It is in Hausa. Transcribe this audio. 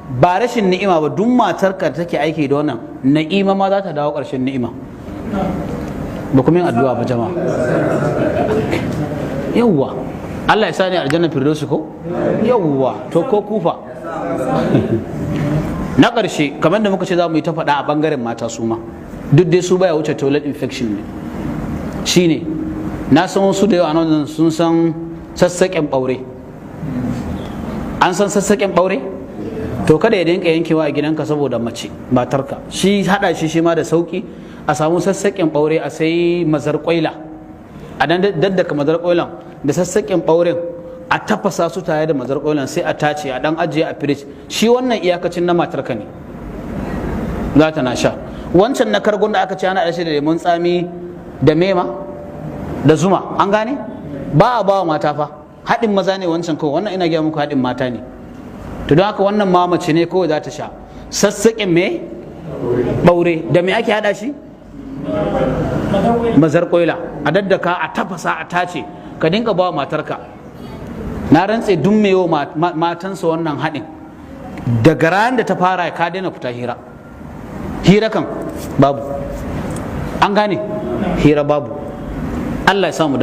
Ba rashin ni'ima ba, duk matarka da take aiki da wannan, na'ima ma za ta dawo ƙarshen ni'ima. Ba kuma yin addu'a ba, jama'a. Yawwa, Allah ya sani aljanna firdausi ko? Yawwa, to ko kufa. Na ƙarshe, kamar da muka ce za mu yi ta faɗa a ɓangaren mata, su ma duk dai su baya wuce toilet infection ne. Shine na san wasu da yawa nan sun san sassaƙen ɓaure. An san sassaƙen ɓaure? To kada ya dinka yankewa a gidanka saboda mace matarka. Shi hada shi, shi ma da sauki. A samu sassaƙen ɓaure, a sai mazar ƙwaila, a dan daddaka mazar ƙwailan da sassaƙen ɓauren, a tafasa su tare da mazar ƙwailan, sai a tace, a dan ajiye a firij. Shi wannan iyakacin na matarka ne, za ta na sha. Wancan na kargon da aka ce ana shi da lemun tsami da mema da zuma, an gane, ba a ba wa mata fa. Haɗin maza ne wancan kawai. Wannan ina gaya muku haɗin mata ne. To don haka wannan ma mace ne kawai za ta sha sassaƙin me? Ɓaure. Da me ake haɗa shi? Mazar ƙwaila. A daddaka, a tafasa, a tace, ka dinka ba wa matarka. Na rantse, duk mai wa matansa wannan haɗin, daga ran da ta fara, ka daina fita hira. Hira kan babu, an gane? Hira babu. Allah ya samu.